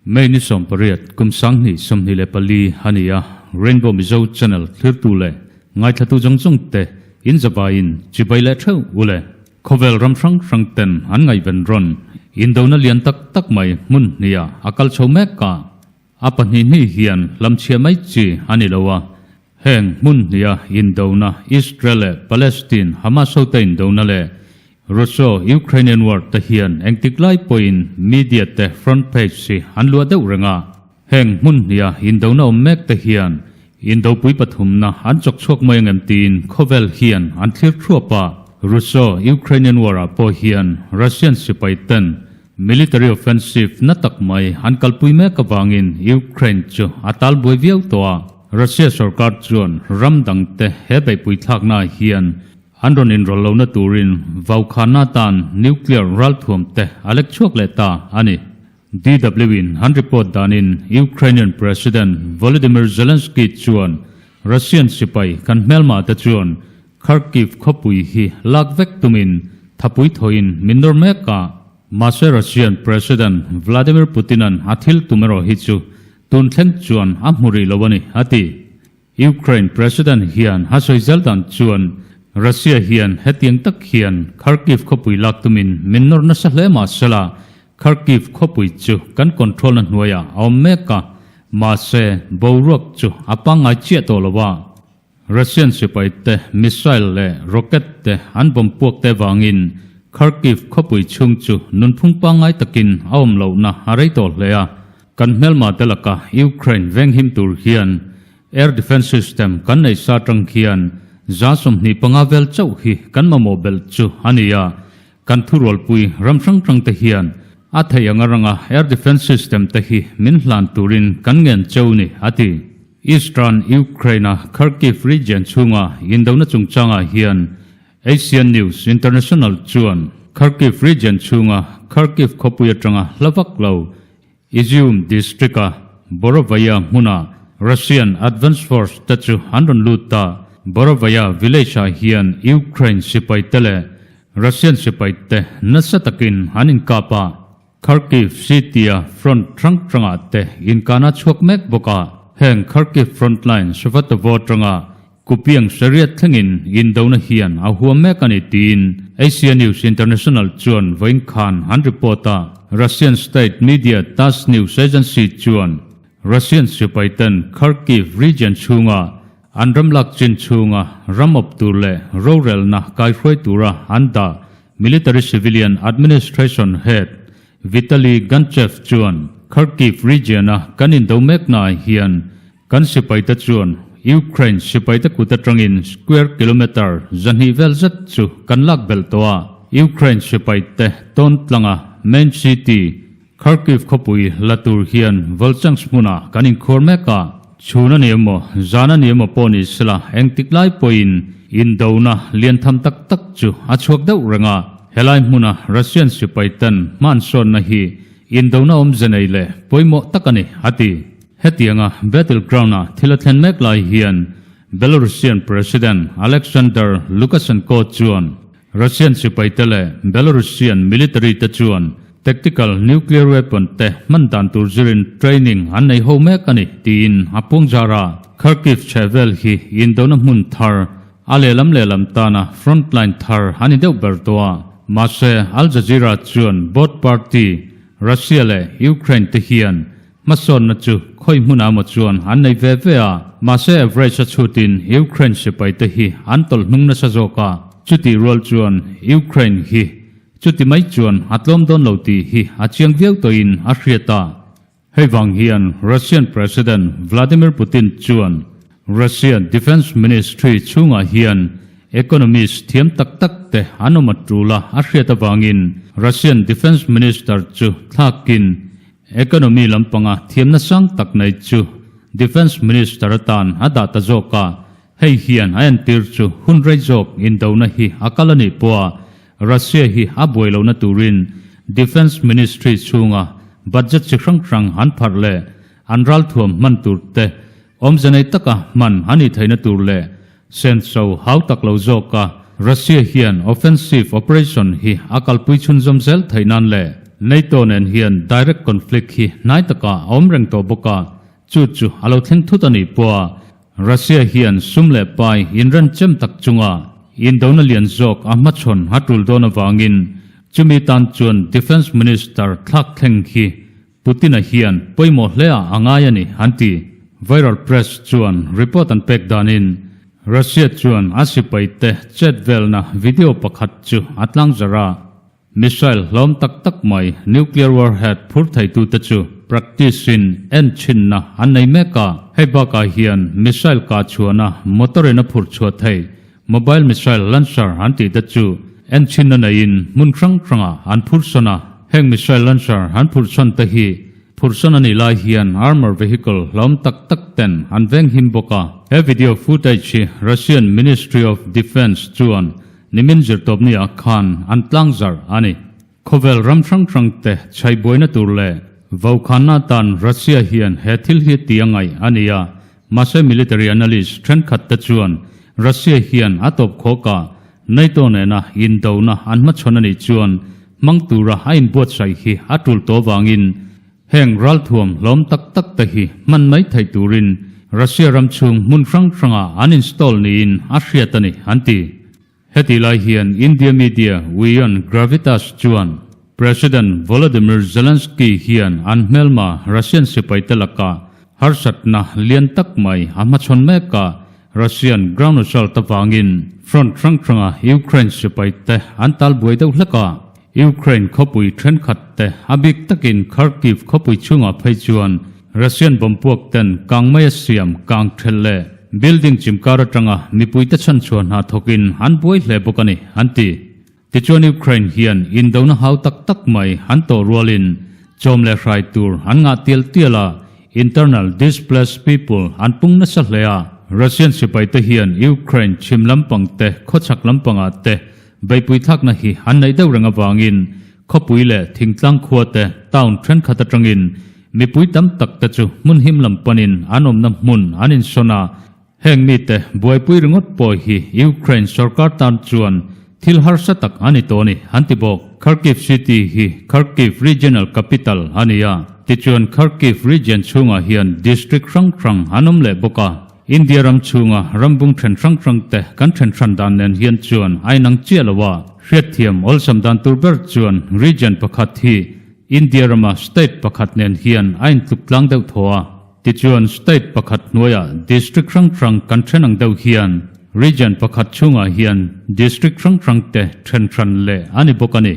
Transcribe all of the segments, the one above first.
May ni 18 kum 2024 a ni a, Rainbow Mizo Channel thlirtu leh ngaithlatu zawng zawng te in zavaiin chibai leh theuh u le. Khawvel ram hrang hrang ten an ngaihven rawn indona lian tak tak mai hmun hniah a kal chho mek a, a pahnih hnih hian hlamchhiah mai chi a ni lo a, heng hmun hniha indona Israel leh Palestine Hamas hote indona leh Russo-Ukrainian War te hian engtik lai pawhin media te front page hi an luah deuh reng a. Heng hmun hniha indona awm mek te hian indopui pathumna an chawk chhuak mai angem tiin khawvel hian an thlir thuap a. Russo-Ukrainian War-ah pawh hian Russian sipai ten military offensive na tak mai an kalpui mek avangin Ukraine chu a tal buai viau tawh a. Russia sorkar chuan ram dangte he beihpui thlaknaah hian An rawn inrawlh lohna turin vaukhana tan nuclear ralthuam te a lek chhuak leh ta a ni. DW in an report danin Ukrainian President Volodymyr Zelensky chuan Russian sipai kan hmelma te chuan Kharkiv khawpui hi lak vek tumin thapui thawhin min nawr mek a. Mahse Russian President Vladimir Putin-a'n a thil tum erawh hi chu tun thleng chuan a hmu rih lo a ni, a ti. Ukraine President hian a sawi zel dan chuan Russia hian hetiang tak hian Kharkiv khawpui lak tumin min nawr nasa hle mah sela, Kharkiv khawpui chu kan control na hnuaiah a awm mek a, mahse boruak chu a pangngai chiah tawh lo a. Russian sipai te missile leh rocket te an bomb puak te vangin Kharkiv khawpui chhung chu nunphung pangngai takin a awm lohna a rei tawh hle a. Kan hmelma te laka Ukraine venghim tur hian Air Defence System kan nei sa tang khian 25 vel chauh hi kan mamawh belh chu a ni a, kan thurualpui ram hrang hrang te hian a theih anga ranga Air Defence System te hi min hlan turin kan ngen cheu ni, a ti. Eastern Ukraine-a Kharkiv region chhunga indona chungchangah hian Asian News International chuan Kharkiv region chhunga Kharkiv khawpui atanga hla vak lo Izium district-a Borovaya hmuna Russian Advance Force te chu an rawn lut ta. Borovaya village-ah hian Ukraine sipai te leh Russian sipai te nasa takin an inkap a. Kharkiv city-a front hrang hrangah te inkana chhuak mek bawk a. Heng Kharkiv frontline Svatovo atanga Kupiang Shariat thlengin indona hian a huam mek a ni tiin Asia News International chuan vawiin khan an report a. Russian state media Tass news agency chuan Russian sipaiten Kharkiv region chhunga an ram lak chin chhunga ram awp tur leh rorelna kaihruai tura an dah Military Civilian Administration head Vitaly Ganchev chuan Kharkiv region-a kan indo meknaah hian kan sipaite chuan Ukraine sipaite kut atangin square kilometre 200 vel zet chu kan lak belh tawh a. Ukraine sipaite tawn tlanga main city Kharkiv khawpui la tur hian Volchansk hmunah kan inkhuar mek a. Chhun a ni emaw, zan a ni emaw pawh ni sela engtik lai pawhin indona lian tham tak tak chu a chhuak deuh reng a. Helai hmuna Russian sipai ten hmansawnna hi indona awmze nei leh pawimawh tak a ni, a ti. Hetianga battleground-a thil a thlen mek lai hian Belarusian President Alexander Lukashenko chuan Russian sipaite leh Belarusian military te chuan tactical nuclear weapon te hman dan tur zirin training an nei ho mek a ni, tiin a puangzar a. Kharkiv chhehvel hi indona hmun thar, a lehlam lehlam tana frontline thar a ni deuh ber tawh a. Mahse, Al Jazeera chuan both party, Russia leh Ukraine te hian Hmasawnna chu khawi hmunah emaw chuan an nei ve ve a, mahse average a chhutin Ukraine sipaite hi an tawlh hnung nasa zawk a, chutih rual chuan Ukraine hi chuti mai chuan a tlawm dawn lo tih hi a chiang viau tawhin a hriat a. Hei vang hian Russian President Vladimir Putin chuan Russia Defence Ministry chhungah hian economist thiam tak tak te an awm a tul a a hriat avangin Russian Defence Minister chu thlakin Economy lampanga thiamna sang tak nei chu Defence Minister atan a dah ta zawk a, hei hian a entir chu hun rei zawk indona hi a kal a nih pawha Russia hi a buai lohna turin Defence Ministry chhunga budget chi hrang hrang an pharh leh an ralthuam hman tur te. Awmze nei taka hman a nih theihna tur leh senso hau tak lo zawka Russia hian offensive operation hi a kalpui chhunzawm zel theih nan leh NATO nen hian direct conflict hi hnai takah a awm reng tawh bawk a, chu chu a lo thleng thut a nih pawha Russia hian sum leh pai inrenchem tak chunga indona lian zawk a hmachhawn a tul dawn avangin chumi tan chuan Defence Minister thlak thleng hi Putin-a hian pawimawh hle ah a ngai a ni, an ti. Viral Press chuan report an pek danin Russia chuan a sipaite chet velna video pakhat chu a tlangzarh a. Missile hlawm tak tak mai nuclear warhead phur theitute chu practice-in en chhinna an nei mek a. Hei bakah hian missile kah chhuahna motor in a phurh chhuah theih mobile missile launcher an tih te chu en chhinna neiin hmun hrang hrangah an phurh sawn a. Heng missile launcher an phurh sawn te hi phurh sawn a nih lai hian armor vehicle hlawm tak tak ten an veng him bawk a. He video footage hi Russian Ministry of Defence chuan Nimin zirtawpni ah khan an tlang zarh a ni. Khawvel ram hrang hrang te chhai buaina tur leh vokhanna atan Russia hian he thil hi ti a ngaih a ni a, mahse military analyst thenkhat te chuan Russia hian a tawp khawk ah NATO nena indona an hmachhawn a nih chuan hmang tura a inbuatsaih hi a tul tawh vangin Heng ralthuam hlawm tak tak te hi hman mai theih turin Russia ram chhung hmun hrang hrangah an install niin a hriat a ni, an ti. Hetih lai hian India media Wion Gravitas chuan President Volodymyr Zelensky hian an hmelma Russian sipaite lakah harsatna lian tak mai a hmachhawn mek a, Russian ground assault avangin front hrang hranga Ukraine sipaite an tal buai deuh hlek a. Ukraine khawpui thenkhat te a bik takin Kharkiv khawpui chhungah phei chuan Russian bomb puak ten kang mai a siam kang thelh leh building chimkar atanga mipuite chhanchhuah hna thawkin an buai hle bawk a ni, an ti. Tichuan Ukraine hian indona hau tak tak mai an tawh rualin chawm leh hrai tur an ngah tial tial a, internal displaced people an pung nasa hle a. Russian sipaite hian Ukraine chhim lampang te khawchhak lampangah te Beipui thlakna hi an neih deuh reng avangin khawpui leh thingtlang khua te, town thenkhat atangin mipui tam tak te chu hmun him lam panin an awmna hmun an insawn a. Heng mite buaipui ringawt pawh hi Ukraine sorkar tan chuan thil harsa tak a ni tawh a ni, an ti bawk. Kharkiv city hi Kharkiv regional capital a ni a, tichuan Kharkiv region chhungah hian district hrang hrang an awm leh bawk a. India ram chhunga rambung then hrang hrang te kan then hran dan nen hian chuan a inang chiah lo a, hriatthiam awlsam dan tur ber chuan region pakhat hi India rama state pakhat nen hian a intluk tlang deuh thaw a. Tichuan state pakhat hnuaiah district hrang hrang kan then ang deuh hian region pakhat chhungah hian district hrang hrang te then hran leh a ni bawk a ni.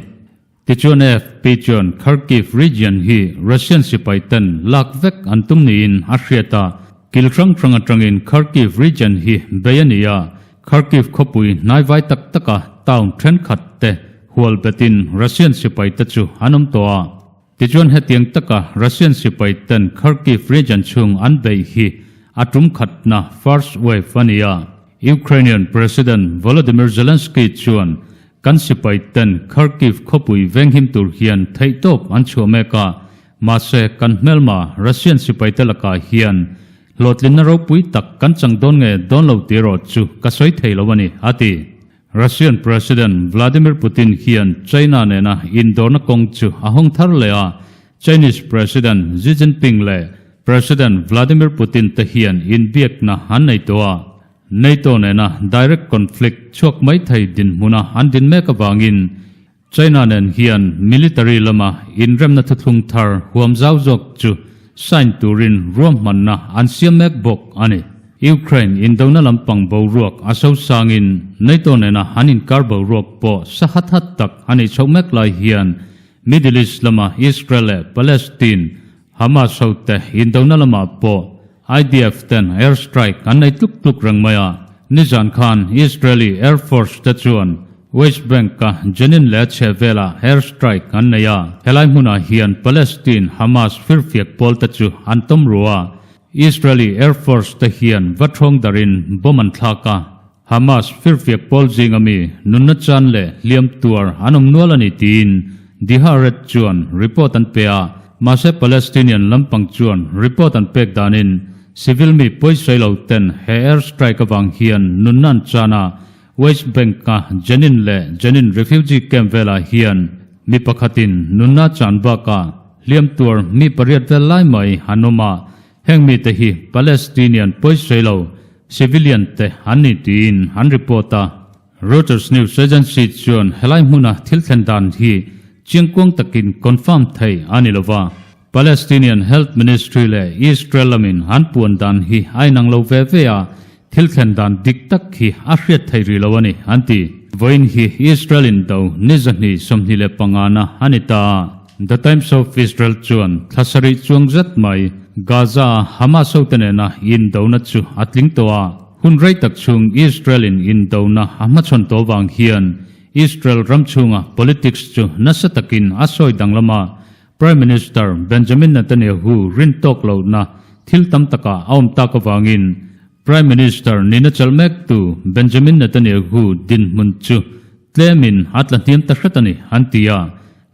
Tichuan AFP chuan Kharkiv region hi Russian sipai ten lak vek an tum niin a hriat a, kil hrang hrang atangin Kharkiv region hi bei a ni a, Kharkiv khawpui hnaivai tak taka town thenkhat te hual betin Russian sipai te chu an awm tawh a. Tichuan hetiang taka Russian sipai ten Kharkiv region chhung an beih hi a tum khatna first wave a ni a. Ukrainian President Volodymyr Zelensky chuan Kan sipai ten Kharkiv khawpui venghim tur hian theihtawp an chhuah mek a, mahse kan hmelma Russian sipaite lakah hian hlawhtlinna ropui tak kan chang dawn nge dawn lo tih erawh chu ka sawi thei lo a ni, a ti. Russian President Vladimir Putin hian China nena indawrna kawng chu a hawng thar leh a, Chinese President Xi Jinping leh President Vladimir Putin te hian inbiakna an nei tawh a, NATO nena direct conflict chhuak mai thei dinhmuna an din mek avangin China nen hian military lama inremna thuthlung thar huam zau zawk chu sign turin ruahmanna an siam mek bawk a ni. Ukraine indona lampang boruak a sosangin NATO nena an inkar boruak pawh sa hat hat tak a nih chhoh mek lai hian Middle East lama Israel leh Palestine Hamas hote indona lamah pawh IDF ten air strike an nei tluk tluk reng mai a. Nizan khan Israeli Air Force te chuan West Bank-a Jenin leh a chhehvelah air strike an nei a. Helai hmunah hian Palestine Hamas firfiak pawl te chu an tawm ru a. Israeli Air Force te hian va thawng darin bomb an thlak a. Hamas firfiak pawl zinga mi nunna chan leh hliam tuar an awm nual a ni tiin The Haaretz chuan report an pe a, mahse Palestinian lampang chuan report an pek danin Civil mi pawisawi lo ten he air strike avang hian nunna an chan a, West Bank-a Jenin leh Jenin refugee camp velah hian mi pakhatin nunna chan bakah hliam tuar mi pariat vel lai mai an awm a, heng mite hi Palestinian pawisawi lo civilian te an ni tiin an report a. Reuters news agency chuan helai hmuna thil thlen dan hi chiangkuang takin confirm thei a ni lova, Palestinian Health Ministry leh Israel lamin an puan dan hi a inang lo ve ve a, thil thlen dan dik tak hi a hriat theih rih lo a ni, an ti. Vawiin hi Israel indo ni 225 na a ni ta a. The Times of Israel chuan thla sarih chuang zet mai Gaza-a Hamas hote nena indona chu a tling tawh a. Hun rei tak chhung Israel-in indona a hmachhawn tawh vang hian Israel ram chhunga politics chu nasa takin a sawi danglam a, Prime Minister Benjamin Netanyahu rin tawk lohna thil tam takah a awm tak avangin Prime Minister nihna chalh mektu Benjamin Netanyahu dinhmun chu tlemin a tla hniam ta hret a ni, an ti a.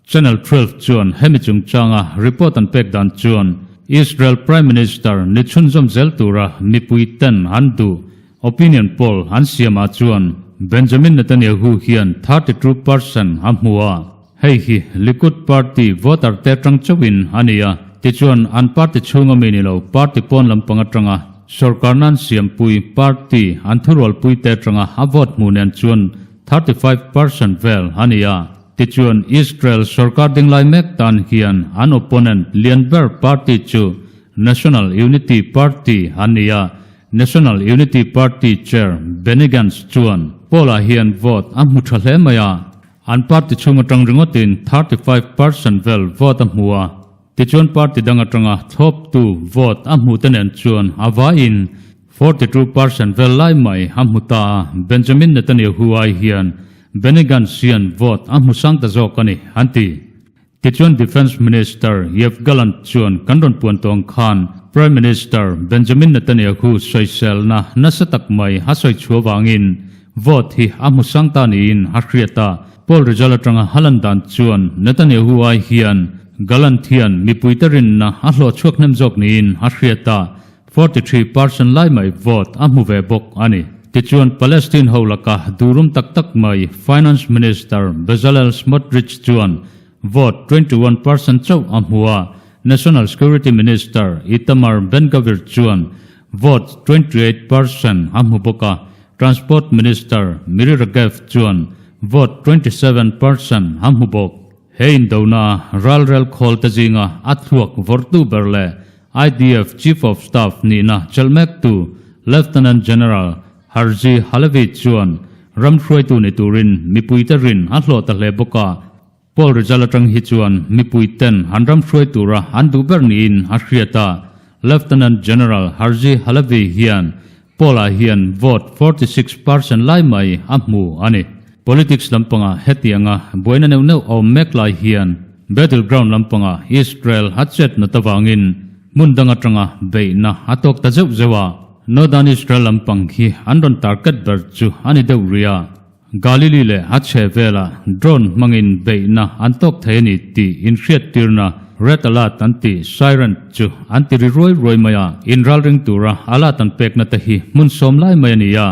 Channel 12 chuan hemi chungchanga report an pek dan chuan Israel Prime Minister ni chhunzawm zel tura mipui ten an duh opinion poll an siamah chuan Benjamin Netanyahu hian 32% a hmu a, hei hi Likud party voter te atang chauhin a ni a, tichuan an party chhunga mi ni lo party pawn lampang atanga sorkar nan siampui party an thurualpui te atanga a vote hmuh nen chuan 35% vel a ni a. Tichuan, Israel sorkar dinglai mek tan hian an opponent lian ber party chu National Unity Party an ni a, National Unity Party chair Benny Gantz chuan poll-ah hian vote a hmu tha hle mai a, an party chhung atang ringawtin 35% vel vote a hmu a. Tichuan party dang atanga thlawptu vote a hmuhte nen chuan a vaiin 42% vel lai mai a hmu ta a, Benjamin Netanyahu ai hian Benny Gantz hian vote a hmu sang ta zawk a ni, an ti. Tichuan Defence Minister Yoav Gallant chuan kan rawn puan tawng khan Prime Minister Benjamin Netanyahu sawiselna nasa tak mai a sawi chhuah vangin vote hi a hmu sang ta niin a hriat a, Poll result atanga a lan dan chuan Netanyahu ai hian Gallant hian mipuite rinna a hlawh chhuak hnem zawk niin a hriat a, 43% lai mai vote a hmu ve bawk a ni. Tichuan Palestine ho laka duhrum tak tak mai Finance Minister Bezalel Smotrich chuan vote 21% chauh a hmu a, National Security Minister Itamar Ben-Gvir chuan vote 28% a hmu bawk a, Transport Minister Miri Regev chuan vote 27% a hmu bawk. He indona ralrel khawl te zinga a thluak vawrhtu ber leh IDF Chief of Staff nihna chelh mektu Lieutenant General Herzi Halevi chuan ram hruaitu ni turin mipuite rin a hlawh ta hle bawk a. Poll result atang hi chuan mipui ten an ram hruai tura an duh ber niin a hriat a, Lieutenant General Herzi Halevi hian poll-ah hian vote 46% lai mai a hmu a ni. Politics lampangah hetianga buaina neuh neuh a awm mek lai hian battleground lampangah Israel a chet nat avangin hmun dang atanga beihna a tawk ta zeuh zeuh a, Northern Israel lampang hi an rawn target ber chu a ni deuh rih a. Galili leh a chhe velah drone hmangin beihna an tawk thei a ni tih inhriattirna red alert an tih siren chu an ti ri ruai ruai mai a, inralring tura alert an pekna te hi hmun sawm lai mai a ni a,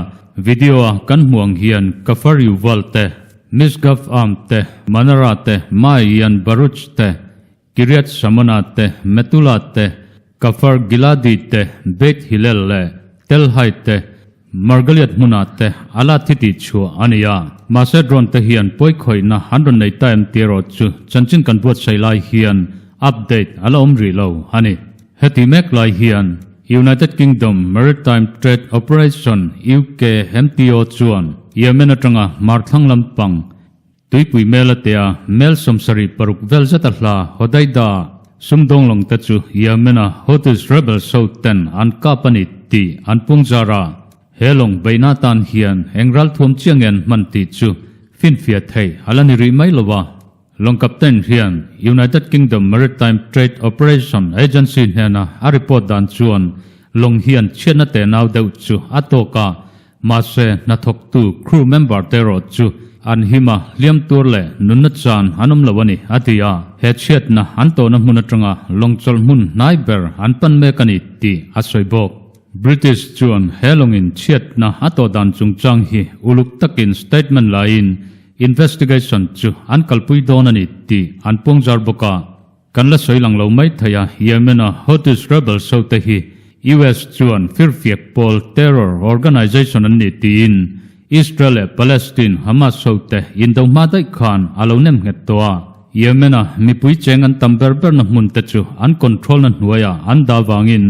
video a kan hmuh ang hian Kfar Yuval te, Misgav Am te, Manara te, Ma'ayan Baruch te, Kiryat Shmona te, Metula te, Kfar Giladi te, Beit Hillel leh Tel Hai te, Margaliot hmunah te a la thi tih chhuah a ni a. Mahse drone te hian pawi khawihna an rawn nei ta em tih erawh chu chanchin kan buatsaih lai hian update a la awm rih lo a ni. Heti mek lai hian United Kingdom Maritime Trade Operation, UKMTO, chuan Yemen atanga hmarthlang lampang Tuipui mel a tea mel 76 vel zet a hla Hodeida sumdawng lawng te chu Yemen-a Houthis rebels ho ten an kap a ni tih an pung zar a, he lawng beihna atan hian eng ralthuam chiang nge an hman tih chu finfiah theih a la ni rih mai lo a. Lawng captain hian United Kingdom Maritime Trade Operation Agency hnena a report dan chuan lawng hian chhiatna tenau deuh chu a tawk a, Mahse, hnathawktu crew member te erawh chu an him a, hliam tur leh nunna chan an awm lo a ni, a ti a. He chhiatna an tawhna hmun atanga lawngchawlh hmun hnai ber an pan mek a ni tih a sawi bawk. British chuan he lawngin chhiatna a tawh dan chungchang hi uluk takin statement laiin investigation chu an kalpui dawn a ni tih an puangzar bawk a. Kan la sawi lang lo mai thei a, Yemen-a Houthis rebels ho te hi US chuan firfiak pawl terror organization an ni tiin Israel leh Palestine Hamas ho te indo hma daih khan a lo nem nghet tawh a. Yemen-a mipui cheng an tam ber berna hmun te chu an control na hnuaiah an dah vangin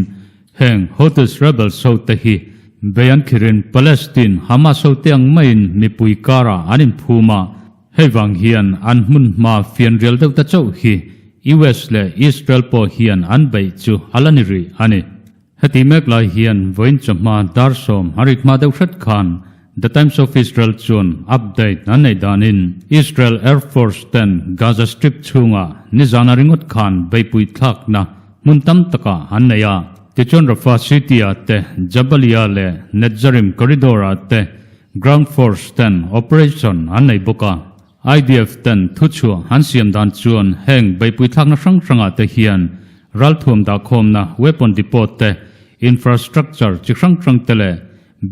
heng Houthis rebels ho te hi bei an khirin Palestine Hamas ho te ang maiin mipui karah an inphum a. Hei vang hian an hmun hma fianrial deuh ta chauh hi US leh Israel pawh hian an beih chu a la ni rih a ni. Heti mek lai hian vawiin chawhma dar sawm a rik hma deuh hret khan The Times of Israel chuan update an neih danin Israel Air Force ten Gaza Strip chhungah nizana ringawt khan beihpui thlakna hmun tam takah an nei a. Tichuan Rafah City-ah te, Jabalia leh Netzarim Corridor-ah te Ground Force ten operation an nei bawk a, IDF ten thuchhuah an siam dan chuan heng beihpui thlakna hrang hrangah te hian ralthuam dahkhawmna weapon depot te, infrastructure chi hrang hrang te leh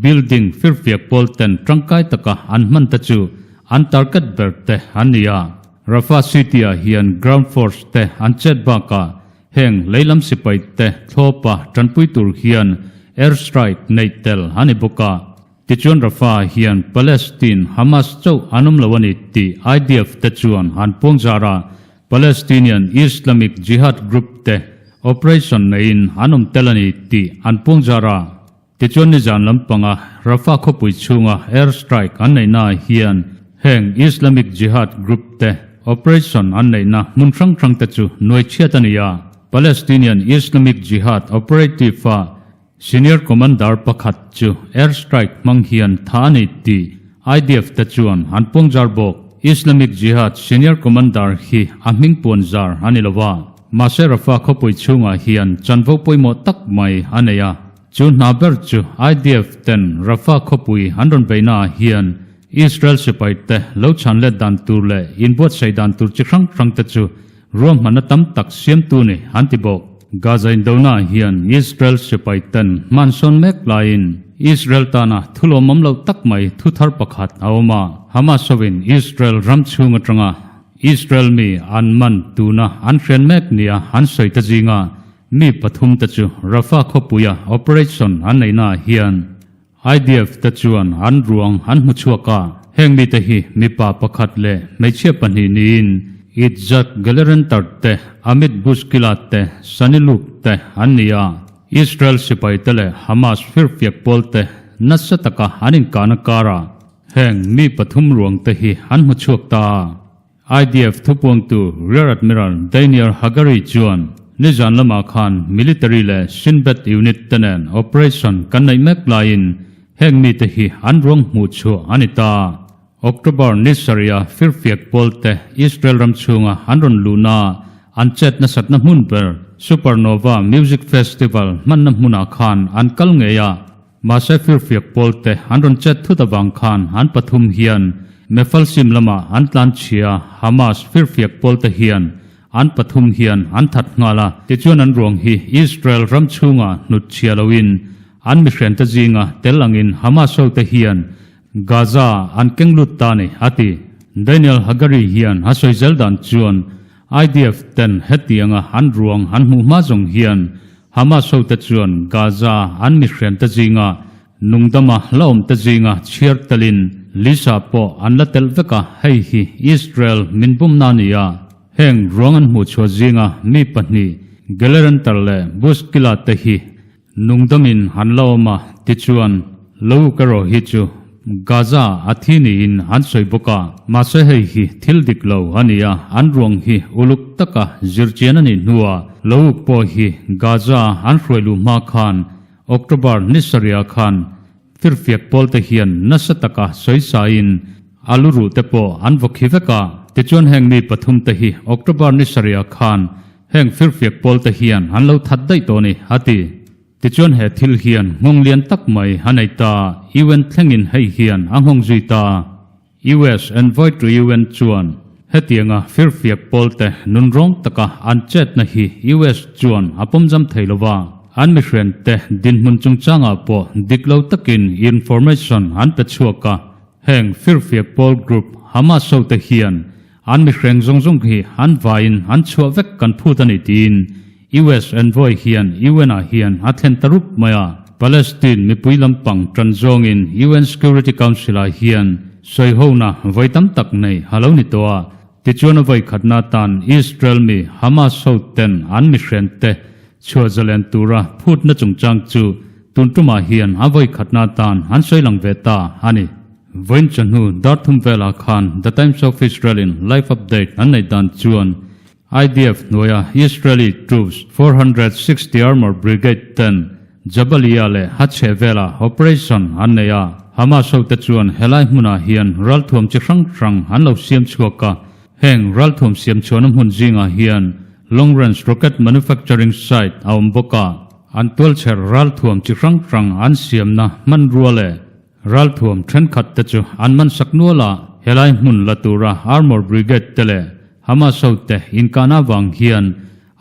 building firfiak pawl ten tangkai taka an hman te chu an target ber te an ni a. Rafah city-ah hian Ground Force te an chet bakah heng leilam sipai te thlawpa tanpui tur hian air strike neih tel a ni bawk a. Tichuan Rafah hian Palestine Hamas chauh an awm lo a ni tih IDF te chuan an puangzar a, Palestinian Islamic Jihad group te operation neiin an awm tel a ni tih an puangzar a. Tichuan nizan lampanga Rafah khawpui chhunga air strike an neihnaah hian heng Islamic Jihad group te operation an neihna hmun hrang hrang te chu nuai chhiat a ni a, Palestinian Islamic Jihad operative-a Senior Commander pakhat chu air strike hmang hian tha a nei tih IDF te chuan an puangzar bawk. Islamic Jihad Senior Commander hi a hming puanzar a ni lo a, mahse Rafah khawpui chhungah hian chanvo pawimawh tak mai a nei a. Chu hna ber chu IDF ten Rafah khawpui an rawn beihnaah hian Israel sipai te lo chhan let dan tur leh inbuatsaih dan tur chi hrang hrang te chu Ruahmanna tam tak siamtu ni an ti bawk. Gaza indonaah hian Israel sipai ten hmansawn mek laiin Israel tana thulawmawm loh tak mai thu thar pakhat a awm a. Hamas hovin Israel ram chhung atanga Israel mi an man tuna an hrian mek nia an sawi ta zinga mi pathum te chu Rafah khawpuia operation an neihnaah hian IDF te chuan an ruang an hmu chhuak a, heng mite hi mipa pakhat leh hmeichhia pahnih niin Itzhak Gelerenter te, Amit Buskila te, Sani Luk te an ni a. Israel sipai te leh Hamas firfiak pawl te nasa taka an inkahna karah heng mi pathum ruang te hi an hmu chhuak ta a. IDF thupuangtu Rear Admiral Daniel Hagari chuan nizan lamah khan military leh Shin Bet unit te nen operation kan neih mek laiin heng mite hi an ruang hmuh chhuah a ni ta. October ni sarih a firfiak pawl te Israel ram chhunga an rawn luhna an chet nasatna hmun ber Supernova Music Festival hmanna hmunah khan an kal ngei a. Mahse firfiak pawl te an rawn chet thut avang khan an pathum hian Mefalsim lamah an tlan chhia, Hamas firfiak pawl te hian an pathum hian an that nghal a, tichuan an ruang hi Israel ram chhungah hnut chhia loin an mihrian te zinga tel angin Hamas ho te hian Gaza an keng lut ta ni, a ti. Daniel Hagari hian a sawi zel dan chuan IDF ten hetianga an ruang an hmuh hma zawng hian Hamas hote chuan Gaza an mihriante zinga nungdama la awmte zinga chhiar telin Lisa pawh an la telh vek a, hei hi Israel min bumna a ni a, heng ruang an hmuh chhuah zinga mi pahnih Geleranter leh Buskila te hi Nungdamin an la awm a, tichuan, Louk erawh hi chu Gaza a thi niin an sawi bawk a, mahse hei hi thil dik lo a ni a, an ruang hi uluk taka zirchian a nih hnuah Louk pawh hi Gaza an hruai luh hma khan October ni sarihah khan Firfiak pawlte hian nasa taka sawisain a lu ruh te pawh an vaw khi vek a, tichuan heng mi pathum te hi October ni sarihah khan Heng firfiak pawlte hian an lo that daih tawh a ni, a ti. Tichuan he thil hian nghawng lian tak mai a nei ta, UN thlengin hei hian a nghawng zui ta. US Envoy to UN chuan hetianga firfiak pawlte nunrawng taka an chetna hi US chuan a pawmzam thei lo va. An mihriante dinhmun chungchangah pawh dik lo takin information an pe chhuak a, heng firfiak pawl group Hamas hote hian an mihreng zawng zawng hi an vaiin an chhuah vek kan phut a ni tiin US envoy hian UN ah hian a thlen ta rup mai a. Palestine mipui lampang tan zawngin UN Security Council ah hian sawihona vawi tam tak nei a lo ni tawh a, Tichuan a vawikhatna atan Israel mi Hamas ho ten an mihrente chhuah zalen tura phutna chungchang chu tun tumah hian a vawikhatna atan an sawi lang ve ta a ni. Vawiin chawhnu dar thum velah khan The Times of Israel in live update an neih dan chuan IDF hnuaia Israeli troops 460 Armour Brigade ten Jabalia leh a chhehvelah operation an nei a, Hamas hote chuan helai hmunah hian ralthuam chi hrang hrang an lo siam chhuak a, heng ralthuam siam chhuahna hmun zingah hian long range rocket manufacturing site a awm bawk a, an tualchher ralthuam chi hrang hrang an siamna hmanrua leh ralthuam thenkhat te chu an man sak nual a, helai hmun la tura Armour Brigade te leh Hamas hote inkahna avang hian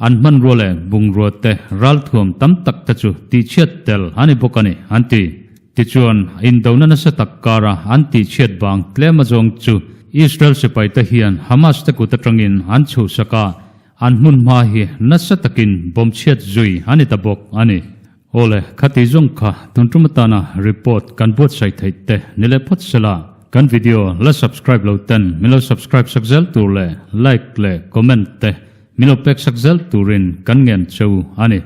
An hmanrua leh bungrua te ralthuam tam tak te chu tihchhiat tel a ni bawk a ni, an ti. Tichuan, indona nasa tak kara an tihchhiat vang tlem azawng chu Israel sipai te hian Hamas te kut atangin an chhuhsak a, an hmun hma hi nasa takin bomb chhiat zui a ni ta bawk a ni. Awle, khati zawng kha tun tum atana report kan buatsaih theih te ni leh phawt sela, kan video la subscribe lo ten min lo subscribe sak zel tur leh like leh comment te min lo pek sak zel turin kan ngen cheu a ni.